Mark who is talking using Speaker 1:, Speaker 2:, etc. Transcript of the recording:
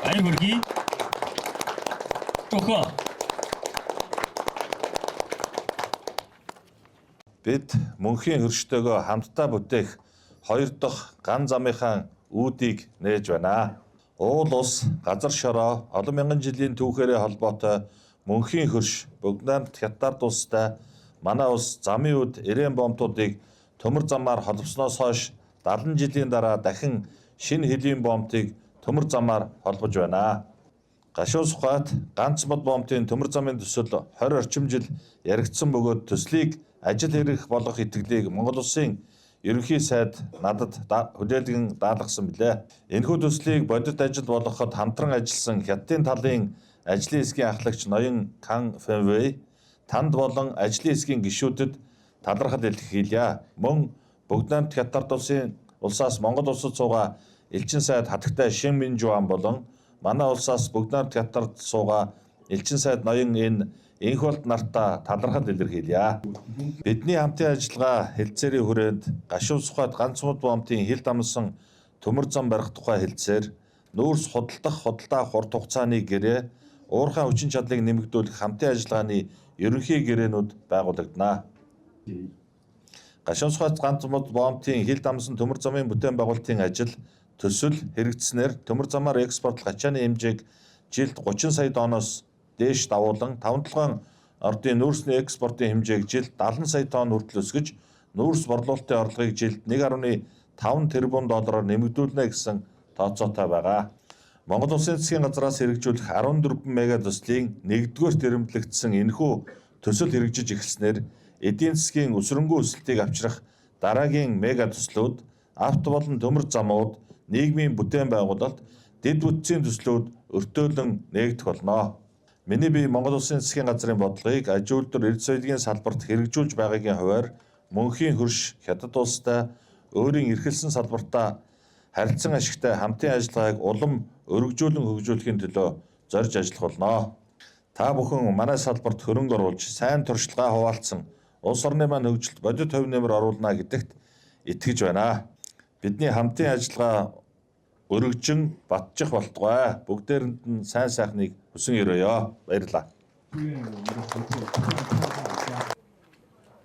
Speaker 1: Баяр хүргэе. 祝贺。
Speaker 2: Бид мөнхийн хөрштөөгөө хамтдаа бүтээх хоёр дахь ган замынхаа үүдийг нээж байна. Уул ус, газар шороо, олон мянган жилийн түүхээрээ холбоотой мөнхийн хөрш Богдант Хятад улстай манай улс замын үд эрээн бомтуудыг төмөр замаар холбосноос хойш 70 жилийн дараа дахин шинэ хөлийн бомтыг төмөр замаар холбож байна. Гашуун Сүхбат ганц мод бомтын төмөр замын төсөл 20 орчим жил яригдсан бөгөөд төслийг ажил хэрэг болгох итгэлийг Монгол Улсын ерөнхий сайд надад хүлээлгэн даалгасан билээ. Энэхүү төслийг бодит ажил болгоход хамтран ажилласан Хятадын талын ажлын хэсгийн ахлагч ноён Кан Фэнвэй танд болон ажлын хэсгийн гишүүдэд талархал илэрхийлье. Мөн Богдант Хятад улсын улсаас Монгол улсад суугаа элчин сайд хатагтай Шин Минжуан болон манай улсаас Богдант Хятад суугаа элчин сайд ноён энэ Энхболд нартаа талархал илэрхийлье. Бидний хамтын ажиллагаа хэлтсээрийн хүрээнд Гашуун Сүхбат ганц мод бомтын хил дамсан төмөр зам барих тухай хэлтсээр нүүрс худалдах худалдаа авах урт хугацааны гэрээ уурхай хүчин чадлыг нэмэгдүүлэх хамтын ажиллагааны ерөнхий гэрээнүүд байгуулагдана. Гашуун Сүхбат ганц мод бомтын хил дамсан төмөр замын бүтээн байгуулалтын ажил төсөл хэрэгжсэнээр төмөр замаар экспортлох ачааны хэмжээг жилд 30 сая тонноос дээш давуулан таван толгойн ордын нүүрсний экспортын хэмжээг жилд 70 сая тонн хүртэл өсгөж нүүрс борлуулалтын орлогыг жилд 1.5 тэрбум доллараар нэмэгдүүлнэ гэсэн тооцоотой байгаа. Монгол Улсын засгийн газраас хэрэгжүүлэх 14 мега төслийн нэгдүгээрт эрэмблэгдсэн энэхүү төсөл хэрэгжиж эхэлснээр эдийн засгийн өсрөнгүй өсөлтийг авчрах дараагийн мега төслүүд, авто болон төмөр замууд, нийгмийн бүтээн байгуулалт, дэд бүтцийн төслүүд өртөөлөн нээгдэх болно. Миний бие Монгол Улсын засгийн газрын бодлогыг аж үйлдвэр эрд соёлын салбарт хэрэгжүүлж байгаагийн хувиар мөнхийн хөрш Хятад улстай өөрийн эрхэлсэн салбартаа харилцан ашигтай хамтын ажиллагааг улам өргөжүүлэн хөгжүүлэхийн төлөө зорж ажиллах болно. Та бүхэн манай салбарт хөрөнгө оруулж сайн туршлагаа хуваалцсан улс орны маань хөгжилд бодит хувь нэмэр оруулна гэдэгт итгэж байна. Бидний хамтын ажиллагаа өргөжин батчих болтугай. Бүгдээрэнд нь сайн сайхныг хүсэн өрөөё. Баярлалаа.
Speaker 3: 祝愿我们的合作不断。